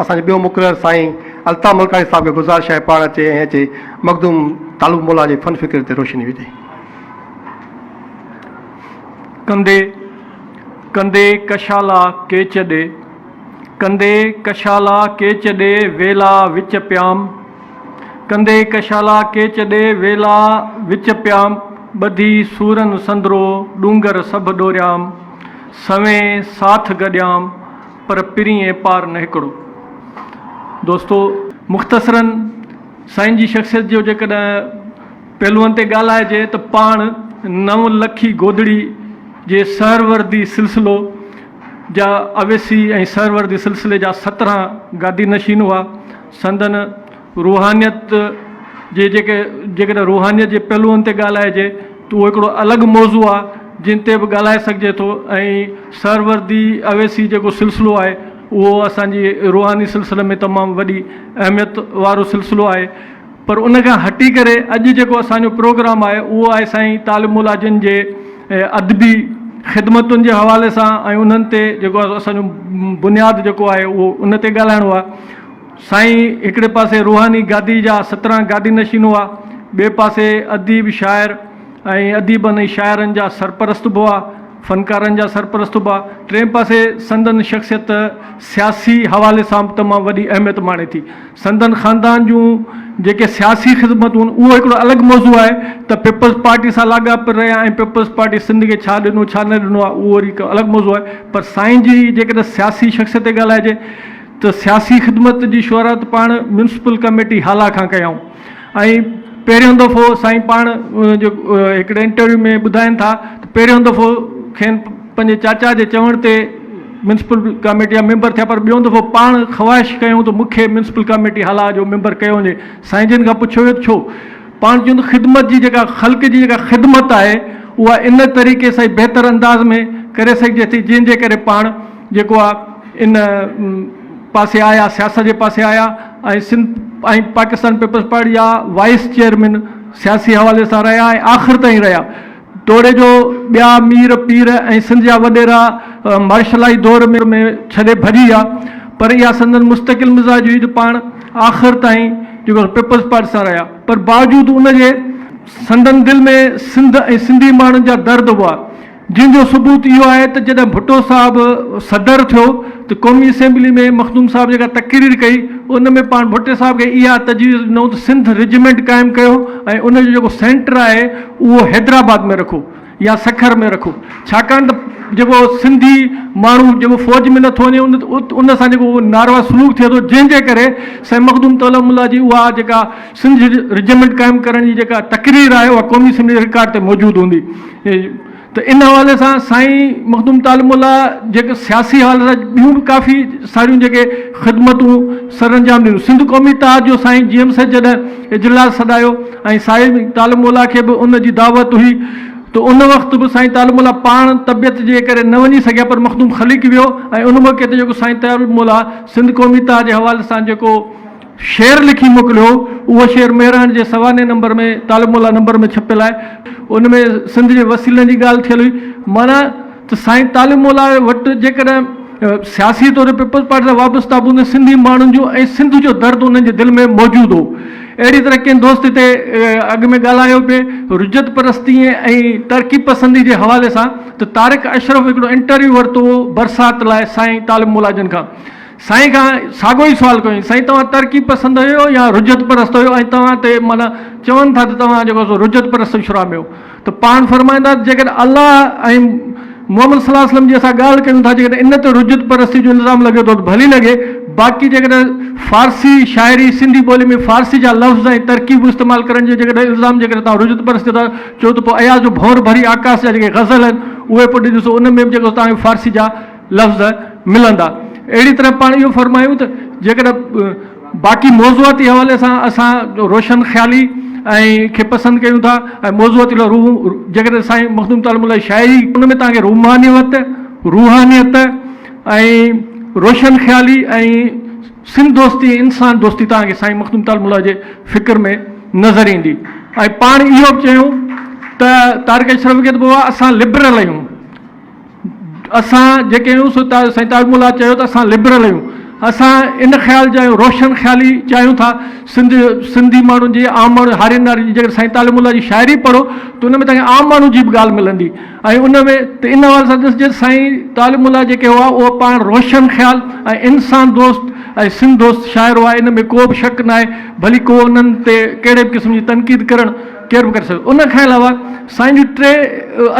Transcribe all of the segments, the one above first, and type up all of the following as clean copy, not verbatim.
اسان جو ٻيو مقرر سائين الطاف ملڪاڻي صاحب کي گذارش آهي پاڻ اچي ۽ اچي مخدوم طالب الموليٰ جي فن فڪر تي روشني وجهي. ڪندي ڪندي ڪشالا ڪيچ ڏي، ڪندي ڪشالا ڪيچ ڏي ويلا وچ پيام، ڪندي ڪشالا ڪيچ ڏي ويلا وچ پيام، ٻڌي سورن سندرو ڏونگر سڀ ڏوريام، سوين ساٿ گڏيام، پر پرينء پار نه هڪڙو. دوستو! مختصراً سائين جي شخصيت جو جيڪڏهن پهلوئن تي ڳالهائجي ته پاڻ نو لکي گودڙي جي سهروردي سلسلو جا اويسي ۽ سهروردي سلسلي جا 17 گادي نشين هئا. سندن روحانيت جي جيڪي جيڪڏهن روحانيت جي پهلوئن تي ڳالهائجي ته اهو هڪڙو الڳ موضوع آهي جنهن تي به ڳالهائي سگهجي ٿو ۽ سهروردي اويسي جيڪو سلسلو آهي اهو اسان جي روحاني سلسلي ۾ تمام وڏي اهميت وارو سلسلو آهي پر ان کان هٽي ڪري اڄ جيڪو اسان جو پروگرام آهي اهو آهي سائين طالب مولا جن جي ادبي خدمتن جي حوالي سان ۽ انهن تي جيڪو اسان جو بنياد جيڪو آهي اهو ان تي ڳالهائڻو آهي. سائين هڪڙي پاسي روحاني گادي جا 17 گادي نشين هئا، ٻئي پاسي اديب، شاعر ۽ اديبن ۽ شاعرن جا سرپرست به هئا، فنڪارن جا سرپرست به هئا. ٽئين پاسي سندن شخصيت سياسي حوالي سان به تمام وڏي اهميت ماڻي ٿي. سندن خاندان جون جيڪي سياسي خدمتون اهو هڪڙو الڳ موضوع آهي ته پيپلز پارٽي سان لاڳاپيل رهيا ۽ پيپلز پارٽي سنڌ کي ڇا ڏنو ڇا نه ڏنو آهي اهو وري هڪ الڳ موضوع آهي پر سائين جي جيڪڏهن سياسي شخصيت تي ڳالهائجي ته سياسي خدمت جي شهرت پاڻ ميونسپل ڪميٽي هالا کان ڪيائون ۽ پهريون دفعو سائين پاڻ جو هڪڙي انٽرويو ۾ ٻڌائين ٿا ته پهريون دفعو کين پنهنجي چاچا جي چوڻ تي ميونسپل ڪميٽي جا ميمبر ٿيا پر ٻيون دفعو پاڻ خواهش ڪيائون ته مون کي ميونسپل ڪميٽي هالا جو ميمبر ڪيو وڃي. سائين جن کان پڇيو ويو ته ڇو؟ پاڻ چيون ته خدمت جي جيڪا خلق جي جيڪا خدمت آهي اها ان طريقي سان ئي بهتر انداز ۾ ڪري سگهجي ٿي جنهن جي ڪري پاڻ جيڪو آ ان پاسي آيا سياست جي پاسي آيا ۽ سنڌ ۽ پاڪستان پيپلز پارٽي جا وائيس چيئرمين سياسي حوالي سان رهيا ۽ آخر تائين رهيا توڙي جو ٻيا مير پير ۽ سنڌ جا وڏيرا مارشلائي دور ۾ ڇڏي ڀڄي ويا پر اها سندن مستقل مزاج هئي ته پاڻ آخر تائين جيڪو پيپلز پارٽي سان رهيا پر باوجود ان جي سندن دل ۾ سنڌ ۽ سنڌي ماڻهن جا درد هئا جنهن جو ثبوت اهو آهي ته جڏهن ڀٽو صاحب صدر ٿيو ته قومي اسيمبلي ۾ مخدوم صاحب جيڪا تقرير ڪئي ان ۾ پاڻ ڀٽي صاحب کي اها تجويز ڏنائون ته سنڌ رجمينٽ قائم ڪيو ۽ ان جو جيڪو سينٽر آهي اهو حيدرآباد ۾ رکو يا سکر ۾ رکو ڇاڪاڻ ته جيڪو سنڌي ماڻهو جيڪو فوج ۾ نٿو وڃي ان سان جيڪو ناروا سلوڪ ٿئي ٿو جنهن جي ڪري سائين مخدوم طلحه ملا جي اها جيڪا سنڌ رجمينٽ قائم ڪرڻ جي جيڪا تقرير آهي اها قومي اسيمبلي رڪارڊ تي موجود هوندي. ته ان حوالي سان سائين مخدوم طالب مولا جيڪي سياسي حوالي سان ٻيون به ڪافي ساريون جيڪي خدمتون سرانجام ڏنيون. سنڌ قومي اتحاد جو سائين جي ايم سيد جڏهن اجلاس سڏايو ۽ سائين طالب مولا کي به ان جي دعوت هئي ته ان وقت به سائين طالب مولا پاڻ طبيعت جي ڪري نه وڃي سگهيا پر مخدوم خليق ويو ۽ ان موقعي تي جيڪو سائين طالب مولا سنڌ قومي اتحاد جي حوالي سان جيڪو شعر لکي موڪليو هو، اهو شعر مهراڻ جي سوانح نمبر ۾ طالب مولا نمبر ۾ ڇپيل آهي. ان ۾ سنڌ جي وسيلن جي ڳالهه ٿيل هئي. معنيٰ ته سائين طالب مولا وٽ جيڪڏهن سياسي طور پيپلز پارٽي سان وابسته به هوندي سنڌي ماڻهن جو ۽ سنڌ جو درد انهن جي دل ۾ موجود هو. اهڙي طرح ڪنهن دوست هتي اڳ ۾ ڳالهايو پئي رجعت پرستي ۽ ترقي پسندي جي حوالي سان ته طارق اشرف هڪڙو انٽرويو ورتو هو برسات لاء سائين طالب مولا جن کان. سائين کان ساڳيو ئي سوال ڪيو سائين توهان ترقي پسند آهيو يا رجعت پرست آهيو ۽ توهان تي معنيٰ چون ٿا ته توهان جيڪو سو رجعت پرست شرع ۾ آهيو ته پاڻ فرمائن ٿا ته جيڪڏهن الله ۽ محمد صلي الله عليه وسلم جي اسان ڳالهه ڪيون ٿا جيڪڏهن ان تي رجعت پرستي جو الزام لڳي ٿو ته ڀلي لڳي باقي جيڪڏهن فارسي شاعري سنڌي ٻولي ۾ فارسي جا لفظ ۽ ترڪيبون استعمال ڪرڻ جو جيڪڏهن الزام جيڪڏهن توهان رجعت پرستي ٿا چئو ته پوء اياز جو ڀونر ڀري آڪاس جا جيڪي غزل آهن اهي پوء ڏسو ان ۾ به جيڪو توهان کي فارسي جا لفظ ملندا. اهڙي طرح پاڻ اهو فرمايون ته جيڪڏهن باقي موضوعاتي حوالي سان اسان روشن خيالي ۽ کي پسند ڪيون ٿا ۽ موضوعاتي لاء روح جيڪڏهن سائين مخدوم طالب الموليٰ جي شاعري ان ۾ توهان کي رومانيت، روحانيت ۽ روشن خيالي ۽ سنڌ دوستي ۽ انسان دوستي توهان کي سائين مخدوم طالب الموليٰ جي فڪر ۾ نظر ايندي ۽ پاڻ اهو به چيون ته طارق اشرف کي ته بابا اسان لبرل آهيون. اسان جيڪي آهيون سو سائين تاج مولا چيو ته اسان لبرل آهيون. اسان ان خيال جا آهيون، روشن خيالي چاهيون ٿا. سنڌ سنڌي ماڻهن جي عام ماڻهو هارين نارين جي جيڪڏهن سائين طالب الموليٰ جي شاعري پڙهو ته ان ۾ توهان کي عام ماڻهو جي به ڳالهه ملندي ۽ ان ۾ ته ان حوالي سان ڏسجي ته سائين طالب الموليٰ جيڪي هئا اهي پاڻ روشن خيال ۽ انسان دوست ۽ سنڌ دوست شاعر هئا ان ۾ ڪو به شڪ ناهي ڀلي ڪو انهن تي ڪهڙي به قسم جي تنقيد ڪرڻ ڪير به ڪري سگهي ٿو. ان کان علاوه سائين جون ٽي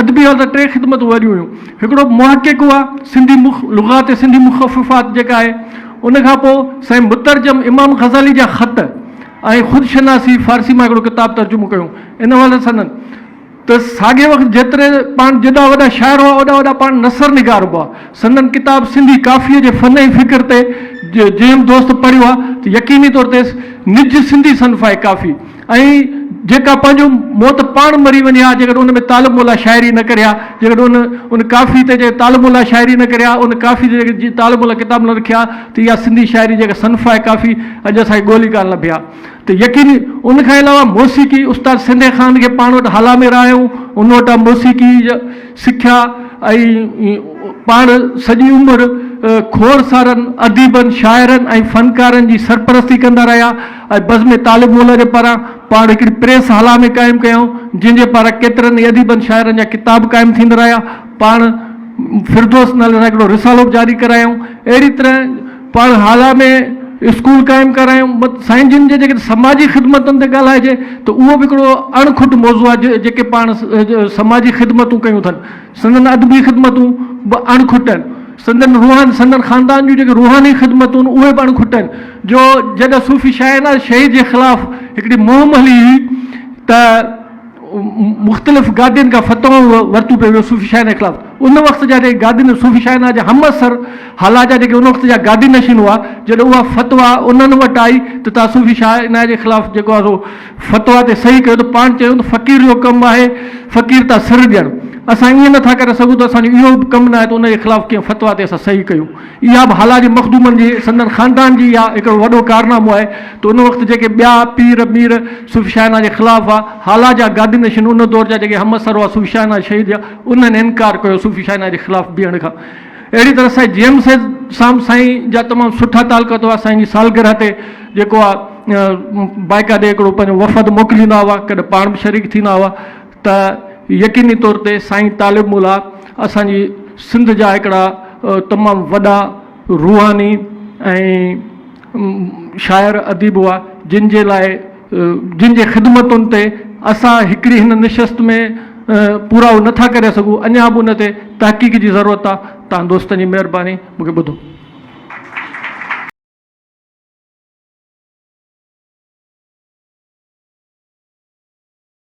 ادبي حوالي سان ٽي خدمتون وڏيون هيون. هڪڙو محقق هئا، سنڌي مخ لغات سنڌي مخففات جيڪا آهي، ان کان پوء سائين مترجم امام غزالي جا خط ۽ خود شناسي فارسي مان هڪڙو ڪتاب ترجمو ڪيو. ان حوالي سان سندن ته ساڳئي وقت جيتري پاڻ جيڏا وڏا شاعر هئا اوڏا وڏا پاڻ نثر نگار به هئا. سندن ڪتاب سنڌي ڪافيء جي فن ۽ فڪر تي جنهن به دوست پڙهيو آهي ته يقيني طور تي نج سنڌي صنف آهي ڪافي ۽ جيڪا پنهنجو موت پاڻ مري وڃي ها جيڪڏهن ان ۾ طالب مولا شاعري نه ڪري ها جيڪڏهن ان ان ڪافي تي جيڪڏهن طالب مولا شاعري نه ڪري ها ان ڪافي تي جيڪڏهن طالب مولا ڪتاب نه لکي ها ته اها سنڌي شاعري جيڪا صنف آهي ڪافي اڄ اسان کي ڳولي ڪانه لڀي ها. ته يقيني ان کان علاوه موسيقي استاد سنڌي خان کي پاڻ وٽ هالا ۾ رهايائون ان وٽان موسيقي سکيا ۽ پاڻ سڄي عمر کوڙ سارن اديبن شاعرن ۽ فنڪارن جي سرپرستي ڪندا رهيا ۽ بزم طالب مولا جي پاران پاڻ هڪڙي پريس هالا ۾ قائم ڪيائون جنهن جي پاران ڪيترن ئي اديبن شاعرن جا ڪتاب قائم ٿيندا رهيا پاڻ فردوس نالي سان هڪڙو رسالو به جاري ڪرايائون اهڙي طرح پاڻ هالا ۾ اسڪول قائم ڪرايون. سائين جن جي جيڪڏهن سماجي خدمتن تي ڳالهائجي ته اهو به هڪڙو اڻ کٽ موضوع آهي جيڪي پاڻ سماجي خدمتون ڪيون اٿن. سندن ادبي خدمتون به اڻ کٽ آهن. سندن روحاني سندن خاندان جون جيڪي روحاني خدمتون آهن اهي به اڻ کٽ آهن جو جڏهن صوفي شاهناز شهيد جي خلاف هڪڙي مهم هلي هئي ته مختلف گادين کان فتوائون ورتيون پيون ويون صوفي شاهنه خلاف ان وقت جا جيڪي گادين صوفي شاهنه جا همعصر هالا جا جيڪي ان وقت جا گادي نشين هئا جڏهن اها فتويٰ انهن وٽ آئي ته توهان صوفي شاهنه جي خلاف جيڪو آهي سو فتويٰ تي صحيح ڪيو ته پاڻ چيو ته فقير جو ڪم آهي فقير تان سر ڏيڻ اسان ائين نٿا ڪري سگهون ته اسان جو اهو به ڪم ناهي ته ان جي خلاف ڪنهن فتويٰ تي اسان صحيح ڪيون. اها به هالا جي مخدومن جي سندن خاندان جي اها هڪڙو وڏو ڪارنامو آهي ته ان وقت جيڪي ٻيا پير مير صوفي شاهنه جي خلاف هئا، هالا جا گادي نشين ان دور جا جيڪي همعصر هئا صوفي شاهنه شهيد جا انهن انڪار ڪيو صوفي شاهنه جي خلاف بيهڻ کان. اهڙي طرح سائين جي ايم سيد سان به سائين جا تمام سٺا تعلقات هئا، سائين جي سالگرهه تي جيڪو آهي بائيڪاٽ هڪڙو پنهنجو وفد موڪليندا هئا، ڪڏهن پاڻ به شريڪ ٿيندا هئا ته يقيني طور تي سائين طالب مولا اسان جي سنڌ جا هڪڙا تمام وڏا روحاني ۽ شاعر اديب هئا جن جي لاء جن جي خدمتن تي اسان هڪڙي هن نشست ۾ پورائو نٿا ڪري سگهون اڃا به ان تي تحقيق جي ضرورت آهي تان دوستن جي مهرباني مون کي ٻڌو.